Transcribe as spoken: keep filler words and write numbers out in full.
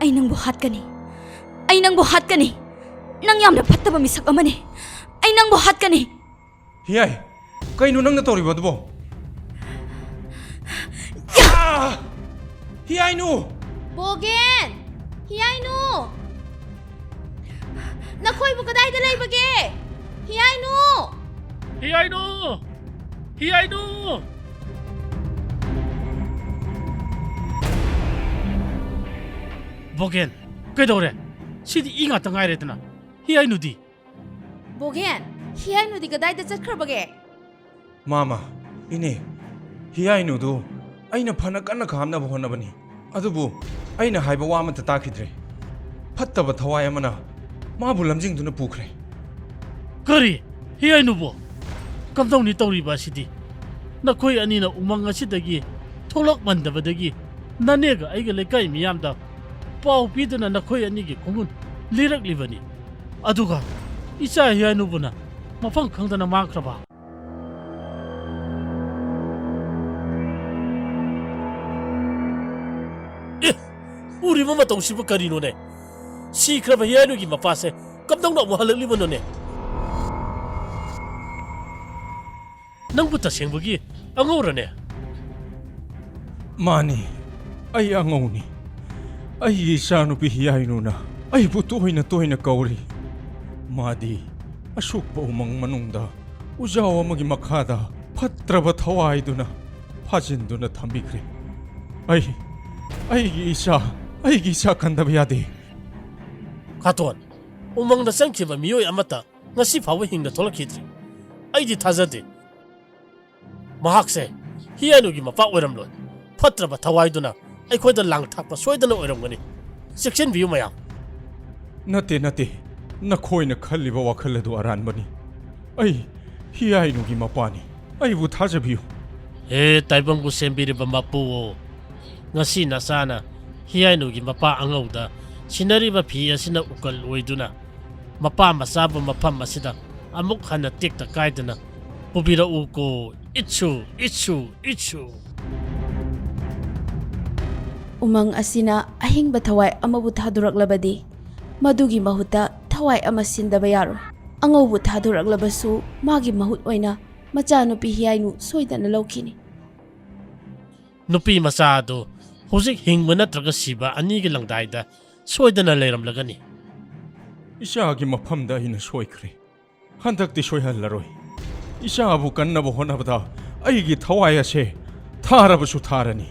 ꯑꯩ ꯅꯪꯕꯨ ꯍꯥꯠꯀꯅꯤ꯫ ꯑꯩ ꯅꯪꯕꯨ ꯍꯥꯠꯀꯅꯤ꯫ ꯅꯪ ꯌꯥꯝꯅ ꯐꯠꯇꯕ ꯃꯤꯁꯛ ꯑꯃꯅꯤ꯫ ꯑꯩ ꯅꯪꯕꯨ ꯍꯥꯠꯀꯅꯤ꯫ ꯍꯤꯌꯥꯏ, ꯀꯩꯅꯣ ꯅꯪꯅ ꯇꯧꯔꯤꯕ ꯑꯗꯨꯕꯣ? ꯌꯥ! ꯑꯥ! ꯍꯤꯌꯥꯏꯅꯨ! ꯕꯣꯒꯦꯟ! ꯍꯤꯌꯥꯏꯅꯨ! ꯅꯈꯣꯏꯕꯨ ꯀꯗꯥꯏꯗ ꯂꯩꯕꯒꯦ? ꯍꯤꯌꯥꯏꯅꯨ! ꯍꯤꯌꯥꯏꯅꯨ! ꯍꯤꯌꯥꯏꯅꯨ! ꯕꯣꯒꯦꯟ, ꯀꯩꯗꯧꯔꯦ? ꯁꯤꯗꯤ ꯏ ꯉꯥꯛꯇ ꯉꯥꯏꯔꯦꯗꯅ꯫ ꯍꯤꯌꯥꯏꯅꯨꯗꯤ? ꯕꯣꯒꯦꯟ, ꯍꯤꯌꯥꯏꯅꯨꯗꯤ ꯀꯗꯥꯏꯗ ꯆꯠꯈ꯭ꯔꯕꯒꯦ? ꯃꯥꯃ, ꯏꯅꯦ, ꯍꯤꯌꯥꯏꯅꯨꯗꯨ ꯑꯩꯅ ꯐꯅ ꯀꯟꯅ ꯈꯥꯝꯅꯕ ꯍꯣꯠꯅꯕꯅꯤ, ꯑꯗꯨꯕꯨ ꯑꯩꯅ ꯍꯥꯏꯕ ꯋꯥ ꯑꯃꯠꯇ ꯇꯥꯈꯤꯗ꯭ꯔꯦ꯫ ꯐꯠꯇꯕ ꯊꯋꯥꯏ ꯑꯃꯅ ꯃꯥꯕꯨ ꯂꯝꯖꯤꯡꯗꯨꯅ ꯄꯨꯈ꯭ꯔꯦ꯫ ꯀꯔꯤ? ꯍꯤꯌꯥꯏꯅꯨꯕꯨ? ꯀꯝꯗꯧꯅꯤ ꯇꯧꯔꯤꯕ ꯑꯁꯤꯗꯤ? ꯅꯈꯣꯏ ꯑꯅꯤꯅ ꯎꯃꯪ ꯑꯁꯤꯗꯒꯤ ꯊꯣꯛꯂꯛꯃꯟꯗꯕꯗꯒꯤ ꯅꯅꯦꯒ ꯑꯩꯒ ꯂꯩꯀꯥꯏ ꯃꯤꯌꯥꯝꯗ ꯄꯥꯎ ꯄꯤꯗꯨꯅ ꯅꯈꯣꯏ ꯑꯅꯤꯒꯤ ꯈꯣꯡꯒꯨꯟ ꯂꯤꯔꯛꯂꯤꯕꯅꯤ꯫ ꯑꯗꯨꯒ ꯏꯆꯥ ꯍꯤꯌꯥꯏꯅꯨꯕꯨꯅ ꯃꯐꯝ ꯈꯪꯗꯅ ꯃꯥꯡꯈ꯭ꯔꯕ꯫ ꯑꯦ, ꯎꯔꯤꯕ ꯃꯇꯧꯁꯤꯕꯨ ꯀꯔꯤꯅꯣꯅꯦ? ꯁꯤꯈ꯭ꯔꯕ ꯍꯤꯌꯥꯏꯅꯨꯒꯤ ꯃꯄꯥꯁꯦ ꯀꯝꯗꯧꯅ ꯑꯃꯨꯛ ꯍꯜꯂꯛꯂꯤꯕꯅꯣꯅꯦ? ꯅꯪꯕꯨ ꯇꯁꯦꯡꯕꯒꯤ ꯑꯉꯧꯔꯅꯦ? ꯃꯥꯅꯤ, ꯑꯩ ꯑꯉꯧꯅꯤ꯫ ꯑꯩꯒꯤ ꯏꯆꯥꯅꯨꯄꯤ ꯍꯤꯌꯥꯏꯅꯨꯅ ꯑꯩꯕꯨ ꯇꯣꯏꯅ ꯇꯣꯏꯅ ꯀꯧꯔꯤ꯫ ꯃꯥꯗꯤ ꯑꯁꯨꯛꯄ ꯎꯃꯪ ꯃꯅꯨꯡꯗ ꯎꯖꯥꯎ ꯑꯃꯒꯤ ꯃꯈꯥꯗ ꯐꯠꯇ꯭ꯔꯕ ꯊꯋꯥꯏꯗꯨꯅ ꯐꯥꯖꯤꯟꯗꯨꯅ ꯊꯝꯕꯤꯈ꯭ꯔꯦ꯫ ꯑꯩ, ꯑꯩꯒꯤ ꯏꯆꯥ, ꯑꯩꯒꯤ ꯏꯆꯥ ꯀꯟꯗꯕ ꯌꯥꯗꯦ꯫ ꯈꯥꯇꯣꯟ, ꯎꯃꯪꯗ ꯆꯪꯈꯤꯕ ꯃꯤꯑꯣꯏ ꯑꯃꯠꯇ ꯉꯁꯤ ꯐꯥꯎꯕ ꯍꯤꯡꯅ ꯊꯣꯛꯂꯛꯈꯤꯗ꯭ꯔꯤ꯫ ꯑꯩꯗꯤ ꯊꯥꯖꯗꯦ꯫ ꯃꯍꯥꯛꯁꯦ ꯍꯤꯌꯥꯏꯅꯨꯒꯤ ꯃꯄꯥ ꯑꯣꯏꯔꯝꯂꯣꯏ꯫ ꯐꯠꯇ꯭ꯔꯕ ꯊꯋꯥꯏꯗꯨꯅ ꯑꯩꯈꯣꯏꯗ ꯂꯥꯡ ꯊꯥꯛꯄ ꯁꯣꯏꯗꯅ ꯑꯣꯏꯔꯝꯒꯅꯤ꯫ ꯆꯦꯛꯁꯤꯟꯕꯤꯌꯨ ꯃꯌꯥꯝ꯫ ꯅꯠꯇꯦ, ꯅꯠꯇꯦ꯫ ꯅꯈꯣꯏꯅ ꯈꯜꯂꯤꯕ ꯋꯥꯈꯜ ꯑꯗꯨ ꯑꯔꯥꯟꯕꯅꯤ꯫ ꯑꯩ ꯍꯤꯌꯥꯏꯅꯨꯒꯤ ꯃꯄꯥꯅꯤ꯫ ꯑꯩꯕꯨ ꯊꯥꯖꯕꯤꯌꯨ꯫ ꯍꯦ ꯇꯥꯏꯕꯪꯕꯨ ꯁꯦꯝꯕꯤꯔꯤꯕ ꯃꯄꯨ, ꯉꯁꯤ ꯅꯆꯥꯅ ꯍꯤꯌꯥꯏꯅꯨꯒꯤ ꯃꯄꯥ ꯑꯉꯧꯗ ꯁꯤꯟꯅꯔꯤꯕ ꯐꯤ ꯑꯁꯤꯅ ꯎꯀꯜ ꯑꯣꯏꯗꯨꯅ ꯃꯄꯥ ꯃꯆꯥꯕꯨ ꯃꯐꯝ ꯑꯁꯤꯗ ꯑꯃꯨꯛ ꯍꯟꯅ ꯇꯦꯛꯇ ꯀꯥꯏꯗꯅ ꯄꯨꯕꯤꯔꯛꯎꯀꯣ꯫ ꯏꯠꯁꯨ, ꯏꯠꯁꯨ, ꯏꯠꯁꯨ꯫ ꯎꯃꯪ ꯑꯁꯤꯅ ꯑꯍꯤꯡꯕ ꯊꯋꯥꯏ ꯑꯃꯕꯨ ꯊꯥꯗꯣꯔꯛꯂꯕꯗꯤ, ꯃꯗꯨꯒꯤ ꯃꯍꯨꯠꯇ ꯊꯋꯥꯏ ꯑꯃ ꯁꯤꯟꯗꯕ ꯌꯥꯔꯣꯏ꯫ ꯑꯉꯧꯕ ꯊꯥꯗꯣꯔꯛꯂꯕꯁꯨ, ꯃꯥꯒꯤ ꯃꯍꯨꯠ ꯑꯣꯏꯅ ꯃꯆꯥꯅꯨꯄꯤ ꯍꯤꯌꯥꯏꯅꯨ ꯁꯣꯏꯗꯅ ꯂꯧꯈꯤꯅꯤ꯫ ꯅꯨꯄꯤ ꯃꯆꯥ ꯑꯗꯨ ꯍꯧꯖꯤꯛ ꯍꯤꯡꯕ ꯅꯠꯇ꯭ꯔꯒ ꯁꯤꯕ ꯑꯅꯤꯒꯤ ꯂꯪꯗꯥꯏꯗ ꯁꯣꯏꯗꯅ ꯂꯩꯔꯝꯂꯒꯅꯤ꯫ ꯏꯆꯥꯒꯤ ꯃꯐꯝꯗ ꯑꯩꯅ ꯁꯣꯏꯈ꯭ꯔꯦ꯫ ꯍꯟꯗꯛꯇꯤ ꯁꯣꯏꯍꯜꯂꯔꯣꯏ꯫ ꯏꯆꯥꯕꯨ ꯀꯟꯅꯕ ꯍꯣꯠꯅꯕꯗ ꯑꯩꯒꯤ ꯊꯋꯥꯏ ꯑꯁꯦ ꯊꯥꯔꯕꯁꯨ ꯊꯥꯔꯅꯤ꯫